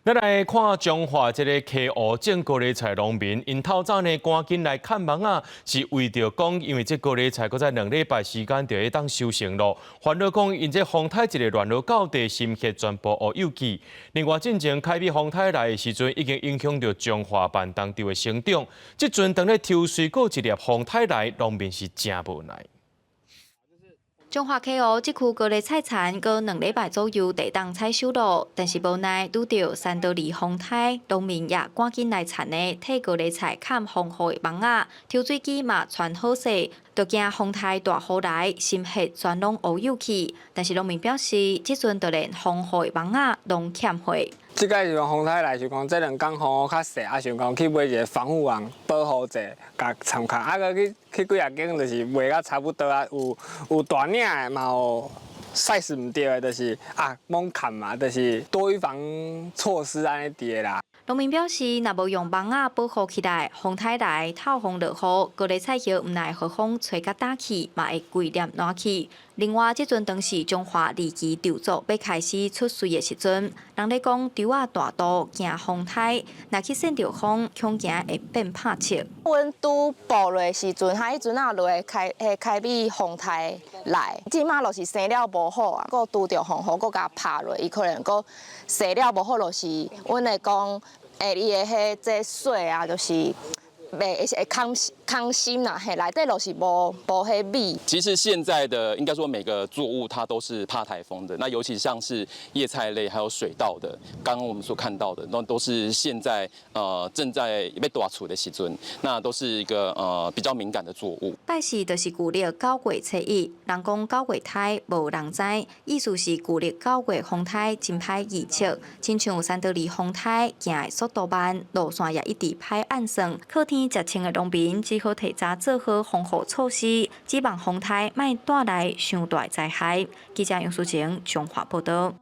咱來看彰化這个溪湖種高麗菜農民，𪜶透早呢趕緊來崁網仔，是為著講，因為這高麗菜閣再2禮拜時間就會當收成咯。煩惱講，𪜶這風颱一个亂落到地，心血全部烏有去。另外，進前凱美風颱來的時陣，已經影響著彰化萬東稻的生長。這陣當咧抽穗閣一粒風颱來，農民是誠無奈。彰化溪湖這區高麗菜田，閣2禮拜左右就當採收咯。但是無奈拄著珊多利風颱，農民也趕緊來田呢，替高麗菜崁防雨的網仔，抽水機嘛穿好勢，就驚風颱大雨來，心血全攏烏有去。但是農民表示，這陣就連防雨的網仔攏欠貨。這擺是講風颱來，是講這兩工風雨較細，啊想講去買一个防護網保護者，共參較，啊閣去去幾仔間就是賣甲差不多啊，有有大領的嘛有 size 毋對的，就是啊罔崁嘛，就是多預防措施按呢佇的啦。農民表示，若無用網仔保護起來，風颱來透風落雨，高麗菜葉毋但會予風吹甲打去，嘛會規粒爛去。另外，這陣當是彰化二期稻作欲開始出穗的時陣，人咧講稻仔大肚驚風颱，若去扇著風，恐驚會變拍粟。阮拄播落的時陣，彼彼陣仔落開彼凱美風颱來，這馬就是生了無好啊，閣拄著風雨，閣共拍落，伊可能閣生了無好，就是阮會講，伊的彼這穗啊，就是袂會空空心啦，嘿，內底就是無無彼米。其實現在的應該說每個作物它都是怕颱風的，那尤其像是葉菜類還有水稻的，剛剛我們所看到的，那都是現在正在欲大出的時陣，那都是一個比較敏感的作物。拜四就是舊曆9月初1，人講九月颱無人知，意思是舊曆九月風颱真歹預測，親像珊多利風颱行的速度慢，路線也一直歹按算，靠天食穿的農民只好提早做好防護措施，指望風颱莫帶來傷大災害。記者楊淑晴彰化報道。